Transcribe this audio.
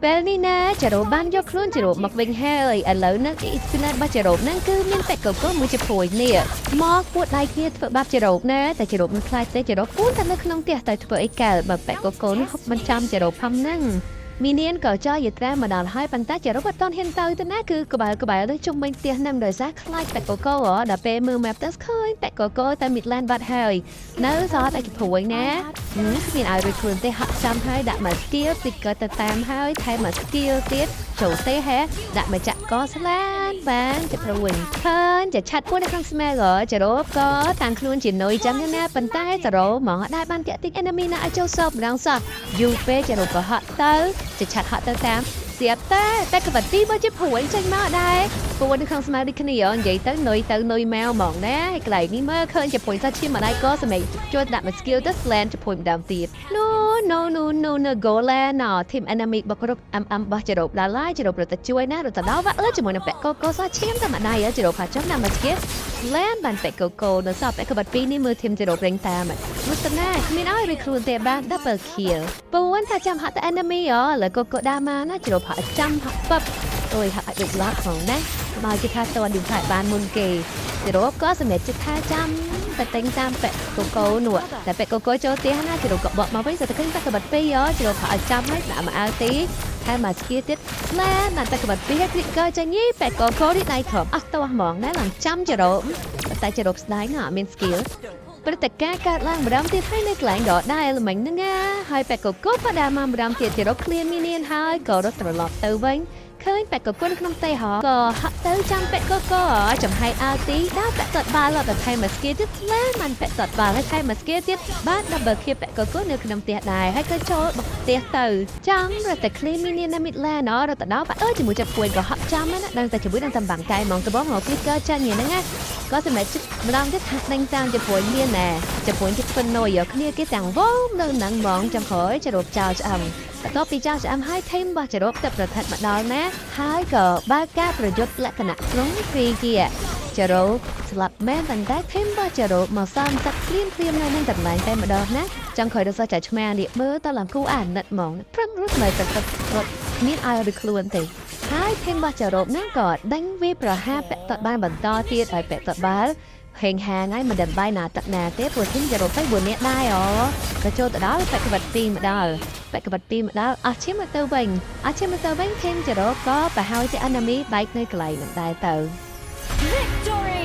ពេលនេះណាចារ៉ូបានយកខ្លួនចារ៉ូមកវិញហើយឥឡូវហ្នឹងអ៊ីស្លានរបស់ចារ៉ូហ្នឹងគឺមានតែកូកូមួយជាព្រួយនេះមកពួតដៃគ្នាធ្វើបាបចារ៉ូណាតែចារ៉ូមិនខ្លាចទេចារ៉ូពួនតែនៅក្នុងផ្ទះតែធ្វើអីកើតបើប៉ែកូកូនេះហុកមិនចាំចារ៉ូផងហ្នឹងមីនានក៏ចោលយត្រាមកដល់ហើយប៉ុន្តែចារ៉ូអត់តន់ហ៊ានទៅទៅណាគឺក្បាលក្បាលនឹងជុំវិញផ្ទះហ្នឹងដោយសារខ្លាចប៉ែកូកូដល់ពេលមើល map ទៅឃើញប៉ែកូកូតែ mid lane បាត់ហើយនៅសល់តែជាព្រួយណាគ្មានឲ្យរួចខ្លួនទេហាក់ចាំហើយដាក់មក skill តិចក៏ទៅតាមហើយថែមមក skill ទៀតចូលទេហេដាក់មកចាក់កស្លានបានจะព្រួយឃើញจะឆាត់ពួននៅក្នុង smell ក៏ចរោក៏តាមខ្លួនជានុយចឹងណាប៉ុន្តែចរោមកដែរបានតាក់តិច enemy ណាឲ្យចូលសពម្ដងសោះយូរពេកចរោក៏ហក់ទៅจะឆាត់ហក់ទៅតាមស្រាប់តែតែក្បាត់ទីមកជាព្រួយចេញមកដែរពួននៅក្នុងស្មៅដូចគ្នានិយាយទៅនុយទៅនុយមកហ្មងណាហើយកន្លែងនេះមើលឃើញជាព្រួយសាឈាមម្ដាយក៏សម្រាប់ជួយដាក់មក skill ទៅ slant ជាព្រួយម្ដងទៀត No, no, no, no, no, golan ណ team enemy បកគ្រប់ MM បោះចរោបដល់ឡាយចរោបរត់ទៅជួយណារត់ទៅដល់វ៉ាអឺជាមួយនឹងពាក់កូកូសឈាមតែម្ដាយចរោបហាចំណាមក skill លែនបានពាក់កូកូនៅសល់ពាក់ក្បាត់ពីរនេះមើល team ចរោបរេងតាមមុតណាគ្មានឲ្យរួចខ្លួនទេបាន double kill ពូនថាចាំហាក់តែ enemy ហ៎លើកូកូដាមកណាចរោបហាក់ចាំហាក់ពឹបអូយហាក់ឲ្យដូចឡាក់ផងណាបើគេថាតន់ឌីថាបានមុនគេចរោបក៏សម្រាប់ចិត្តថាចាំតែតែងតាមពាក់កូកូនោះតែពាក់កូកូចូលផ្ទះណាចរោបក៏បកមកវិញសតែឃើញពាក់ក្បាត់ពីរហ៎ចរោបហាក់ឲ្យចាំហើយដាក់មកអើទីថែមមកស្គៀទៀតស្លែនតែក្បាត់ពីរគ្រីកចាញ់ពាក់កូកូនេះដៃខំអស់តោះហ្មងណាឡើងចាំចរោបតែចរោបស្ដាយណាអត់មាន skill ព្រឹត្តិការណ៍កើតឡើងម្ដងទៀតហើយនៅកន្លែងដដែលមិញហ្នឹងណាហើយប៉ែកកូកូក៏ដើរមកម្ដងទៀតជារក clear minion ហើយក៏រត់ត្រឡប់ទៅវិញឃើញប៉ែកកូកូនៅក្នុងផ្ទៃហក៏ហាក់ទៅចាំប៉ែកកូកូចំហៃ RT ដល់ប៉ែកតបាល់ដល់ថែម skill ទៀតស្លែមិនប៉ែកតបាល់ហើយថែម skill ទៀតបាន double kill ប៉ែកកូកូនៅក្នុងផ្ទះដែរហើយក៏ចូលបុកផ្ទះទៅចាំរត់តែ clear minion នៅ mid lane ណរត់ទៅដល់ប៉ែអើជាមួយចាប់ពួយក៏ហាក់ចាំណាដឹងតែជាមួយនឹងតំបាំងកាយហ្មងត្បងមក flicker ចាញ់ហ្នឹងណាក៏សម្រាប់ម្ដងទៀតហាក់ដេញតាមជាព្រួយមានណែជាព្រួយគេធ្វើណយគ្នាគេទាំងវងនៅនឹងហ្មងចាំក្រោយចរោបចោលឆ្អឹងបន្ទាប់ពីចោលឆ្អឹងហើយ team របស់ចរោបទៅប្រថិតមកដល់ណាហើយក៏បើកការប្រយុទ្ធលក្ខណៈត្រង់ទ្រីជាចរោបស្លាប់មែនប៉ុន្តែ team របស់ចរោបមកសំទឹកភ្លាមភ្លាមនៅនឹងកន្លែងតែម្ដងណាចង់ក្រោយដល់សោះចាឆ្មានេះមើលតឡើងគូអាណិតហ្មងប្រឹងរត់នៅទឹកទឹករត់មានឲ្យឬខ្លួនទេហើយ team របស់ចរោបហ្នឹងក៏ដេញវាប្រហារពាក់តបានបន្តទៀតឲ្យពាក់តបាល់ហេងហាងហើយមិនដឹងបាយណាទឹកណាទេព្រោះ team ចរោបទៅ4នាក់ដែរអូក៏ចូលទៅដល់ពាក់ក្បាត់2មកដល់ពាក់ក្បាត់2មកដល់អស់ឈាមមកទៅវិញអស់ឈាមមកទៅវិញ team ចរោបក៏ប្រហើយជា enemy បែកនៅកន្លែងហ្នឹងដែរទៅ Victory!